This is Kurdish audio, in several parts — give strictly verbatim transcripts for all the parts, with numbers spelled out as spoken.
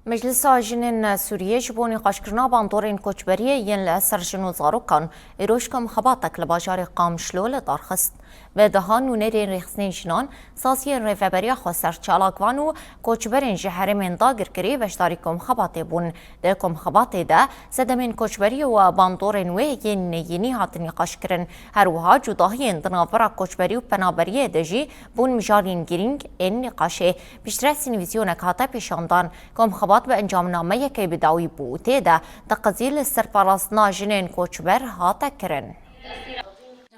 Meclisa Jinên Sûriyê ji bo nîqaşkirina bandorên koçberiyê yên li ser jin û zarokan, îro ji kom xebatek li bajarê Qamişlo li dar xist. Bi dehan nûnerên rêxistinên jinan, saziyên Rêveberiya Xweser, çalakvan û koçberên ji herêmên dagirkirî beşdarî komxebatê bûn. Di komxebatê de sedemên koçberiyê û bandorên wê yên neyînî hatin nîqaşkirin. Her wiha cudahiyên di navbera koçberî û penaberiyê de jî bûn mijarên girîng ên nîqaşê. Piştre sînvîzyonek hate pêşandan. Komxebat bi encamnameyekê bi dawî bû û tê de teqezî li ser parastina jinên koçber hate kirin.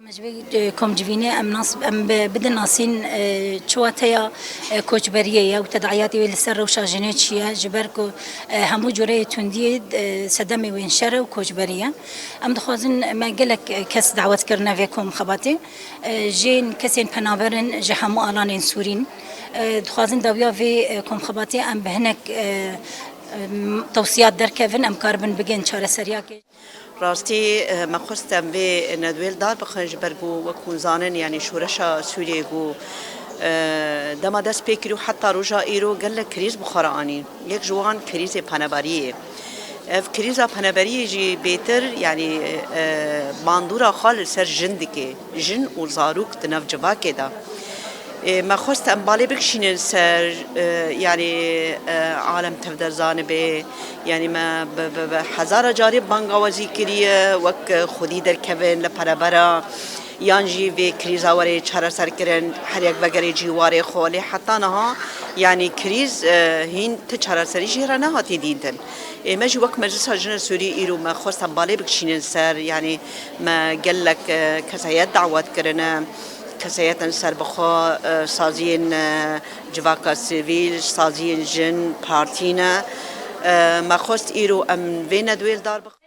Me ji vê, e, komcivînê em nas, em bi, bidin nasîn, e, çi wateya, e, koçberiyê ye û tedayatê wê li ser rewşa jinê çi ye, ji ber ku, e, hemû cureyê tundiyê, e, sedemê wê şer e û koçberî ye. Em dixwazin, me gelek, e, kes dawet kirine vê komxebatê. E, jên kesên penaber in ji hemû alanên Sûrîn. E, dixwazin dawiya vê, e, komxebatê em bi hinek, e, e, tewsiyat derkevin, em karibin bigên çareseriyakê. Rastî, e, me xwest em vê nedwê li dar bixin, ji ber ku wek hûn zanin, yanî şoreşa Sûriyê ku, e, dema dest pê kir û heta roja îro gelek krîz bi xwe re anî. Yek ji wan krîzê peneberiyê ye. Ev krîza peneberiyê jî bêtir, yanî, e, bandora xwe li ser jin dike. Jin û zarok di nav civakê de. E, me xwest em balê bikişînin ser, e, yanî, e, alem tevde zanibe. Yanî me bi, bi, bi hezara carî bangawazî kiriye, wek xwedî derkevin li perebera, yan jî vê krîza were çareserkirin, her yek vegerê cîwarê xwe. Lê heta niha, yanî krîz, e, hîn ti çareserî jê re nehatî dîtin. Ê me jî wek Meclisa Jinên Sûrî îro me xwest em balê bikişînin ser, yanî me gelek, e, kesayet dawet kirine, kesayetin serbixwe, e, saziyên, e, civaka sivîl, saziyên jin, partî ne. E, me xwest îro em vê nedwê li dar bixin.